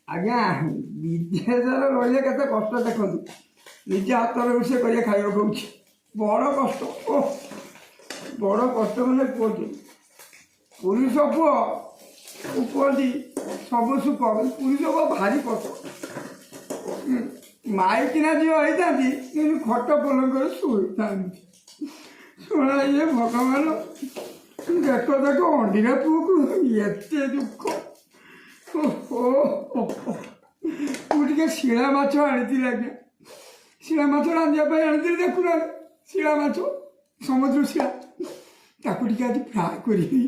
ଆଜ୍ଞା, ବିଦେଶରେ ରହିଲେ କେତେ କଷ୍ଟ ଦେଖନ୍ତୁ। ନିଜେ ହାତରେ ରୋଷେଇ କରିବା ଖାଇବାକୁ ହେଉଛି ବଡ଼ କଷ୍ଟ। ଓ ବଡ଼ କଷ୍ଟ ମାନେ କୁହନ୍ତୁ। ପୁରୁଷ ପୁଅ କୁହନ୍ତି ସବୁ ସୁଖ, ପୁରୁଷ ପୁଅ ଭାରି କଷ୍ଟ। ମାଇକିନା ଝିଅ ହେଇଥାନ୍ତି କିନ୍ତୁ ଖଟ ପଲଙ୍କରେ ଶୋଇଥାନ୍ତି। ଶୁଣା, ଇଏ ଭଗବାନ, ଦେଖ ଦେଖ, ଅଣ୍ଡିରା ପୁଅକୁ ଏତେ ଦୁଃଖ। ଓହୋ, ମୁଁ ଟିକେ ଶିଳା ମାଛ ଆଣିଥିଲି ଆଜ୍ଞା। ଶିଳା ମାଛ ରାନ୍ଧିବା ପାଇଁ ଆଣିଥିଲି। ଦେଖୁନାହାନ୍ତି, ଶିଳା ମାଛ, ସମୁଦ୍ର ଶିଳା। ତାକୁ ଟିକେ ଆଜି ଫ୍ରାଏ କରିବି।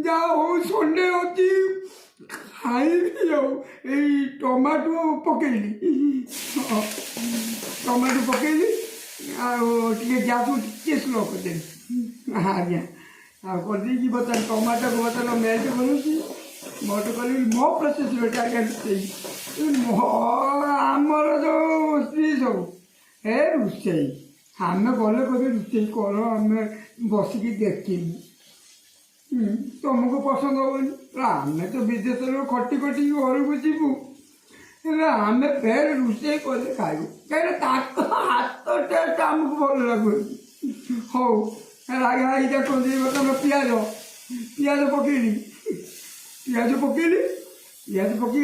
ଯାହା ହଉ, ସଣ୍ଡେ ଅଛି, ଖାଇବି। ଆଉ ଏଇ ଟମାଟୋ ପକେଇଲି, ହଁ, ଟମାଟୋ ପକେଇଲି ଆଉ ଟିକେ ଗ୍ୟାସକୁ ଟିକେ ସ୍ଲୋ କରିଦେଲି ଆଜ୍ଞା। ଆଉ କରିଦେଇକି ବର୍ତ୍ତମାନ ଟମାଟୋକୁ ବର୍ତ୍ତମାନ ମେଲ୍ଟ କରୁଛି। ମେଲ୍ଟ କରିବି ମୋ ପ୍ରୋସେସ୍ରେ ଆଜ୍ଞା। ରୋଷେଇ ମୋ ଆମର ଯେଉଁ ସ୍ତ୍ରୀ ସବୁ, ଏ ରୋଷେଇ ଆମେ ଗଲେ କହିବେ, ରୋଷେଇ କର, ଆମେ ବସିକି ଦେଖିବୁ। ତମକୁ ପସନ୍ଦ ହବନି। ଆମେ ତ ବିଦେଶରୁ ଖଟି ଖଟି ଘରକୁ ଯିବୁ, ହେଲେ ଆମେ ଫେର ରୋଷେଇ କଲେ ଖାଇବୁ, କାହିଁକିନା ତାଙ୍କ ହାତ ଟେଷ୍ଟ ଆମକୁ ଭଲ ଲାଗୁନି। ହଉ ହେଲା ଆଜ୍ଞା, ଏଇଟା ଦେଖନ୍ତୁ, ବର୍ତ୍ତମାନ ପିଆଜ ପକେଇଲି, ପିଆଜ ପକେଇଲି, ପିଆଜ ପକେଇ